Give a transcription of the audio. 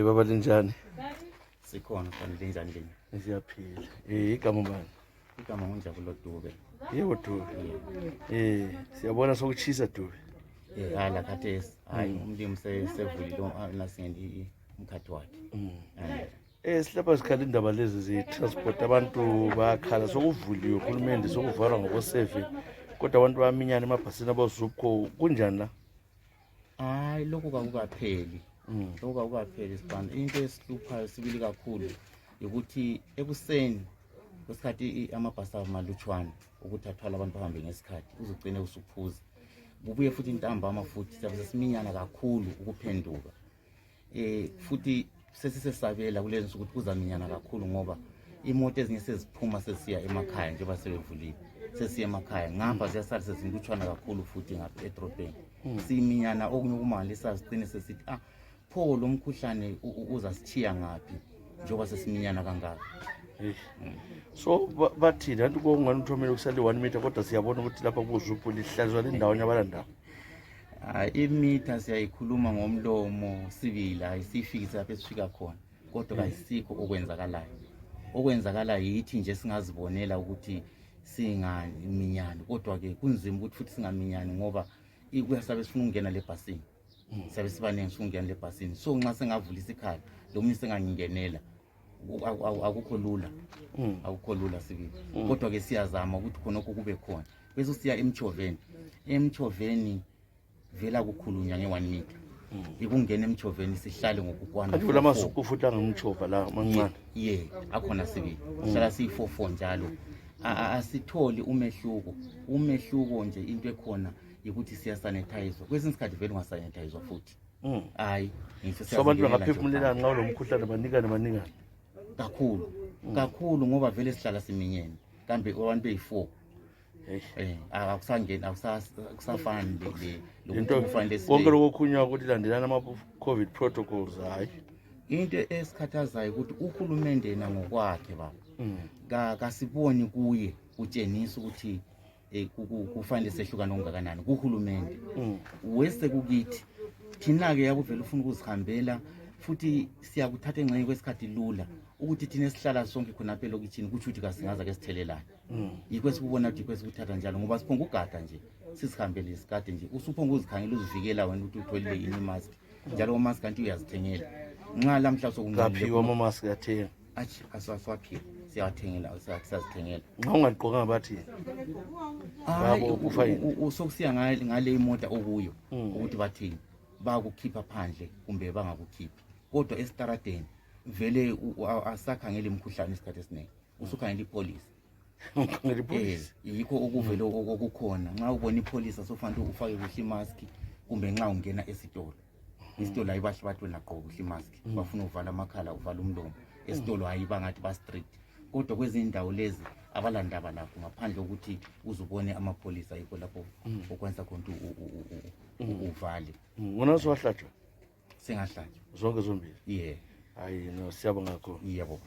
Baba linjani? Sikhona fanele njani leni? Siyaphila. Igama bani? Igama nginjabulo Dube. Yebo Dube. Siyabona sokutshisa Dube. Hala khathesi. Hayi umlimi sevulile nasingendi umkhathi wakhe. Silapha sikhala indaba lezi zi-transport abantu bakhala sokuvuliwe uhulumende sokuvalwa ngokoseve kodwa abantu bayaminyana emabhasini abazupho kunjani la? Hayi lokho kakukapheli. Lokho kakukapheli Sibanda. Into esihluphayo sibili kakhulu ukuthi ekuseni kwesikhathi amabhasi amalutshwana ukuthi athwala abantu bahambe ngesikhathi uzugcine usuphuza. Kubuye futhi intambama futhi sabe sesiminyana kakhulu ukuphenduka. Futhi sesisesabela kulezi nsuku ukuthi kuzaminyana kakhulu ngoba imoto ezinye seziphuma sesiya emakhaya njengoba sebevulile. Sesiya emakhaya ngapha ziyasala sezilutshwana kakhulu futhi ngapha edrobheni. Siminyana okunye ukumangalisa sigcine sesithi pho lo mkhuhlane uzasithiya ngaphi njengoba sesiminyana kangaka. So bathini anti kongani uthomela kusale 1 meter kodwa siyabona ukuthi lapha kuzupho lihlazwa lendawo yabalandaba. Imitha siyayikhuluma ngomlomo sibili ayisifikise lapha esifika khona kodwa kayisikho okwenzakalayo. Okwenzakalayo yithi nje singazibonela ukuthi singaminyani kodwa ke kunzima ukuthi futhi singaminyani ngoba kuyasabe sifuna ukungena lebhasini. Sabe sibanenge sifuna ukungena lebhasini. So nxa sengavulisa ikhala lo munye sengangingenela akukho lula. Akukho lula sibili. Kodwa ke siyazama ukuthi khonokho kube khona. Bese siya emchoveni. Emchoveni vela kukhulunywa nge1 meter. Ikungena emchoveni sihlale ngokukwana. Kanti la masuku futhi angamchova la mancane. Akhona sibili. Sihlala siyi44 njalo. Asitholi umehluko. Umehluko nje into ekhona ukuthi siya sanitize. Kwesinye isikhathi vele ungasanitize futhi. Hayi, so abantu bangaphefumulelana nxa lo mkhuhlane banikane. Kakhulu ngoba vele sihlala siminyene. Kambe abantu beyi4. Akusangeni akusafani into konke lokukhunywa ukuthi landelana ama COVID protocols hayi. Into esikhathazayo ukuthi uhulumende yena ngokwakhe baba. Kasiboni kuye utshengisa ukuthi kufanele sehlukana ongakanani kuhulumende. Wese kukithi thina ke yakuvela ufuna ukuzihambela futhi siyakuthatha engxenye kwesikhathi lula ukuthi thina sihlala sonke khona phela lokitshini kuthi ukuthi kasingaza ke sithelelana. Yikho sikubona ukuthi kwesikuthatha njalo ngoba siphonga ugada nje sisihambele isikade nje usuphonga uzikhangela uzivikela wena ukuthi utholile ini mask njalo mask kanti uyazithengela nxa lamhla sokungaphiwa ama mask yathenga asaswaphi siyathengela siyazithengela nxa ungaqoka bathi yabo kufayini usokusiya ngale imota okuyo ukuthi bathini bakukhipha phandle kumbe bangakukhiphi kodwa esitaradeni vele asakhangela imkhuhlane isikhathi esiningi usukhangela ipolice. Yikho okuvele okukhona nxa ubona ipolice asofanele ufake kuhle imask kumbe nxa ungena esitolo. Isitolo ayibahle bathi wena gqoka kuhle imask bafuna uvala amakhala uvala umlomo. Esitolo ayiba ngathi ba strict kodwa kwezindawo lezi abalandaba lapho ngaphandle ukuthi uzubone amapolice ayikho lapho okwenza khona uvale. Wona uzwahlatshwa sengahlatshwa zonke zombili. Hayi no siyabonga kakhulu. Yebo.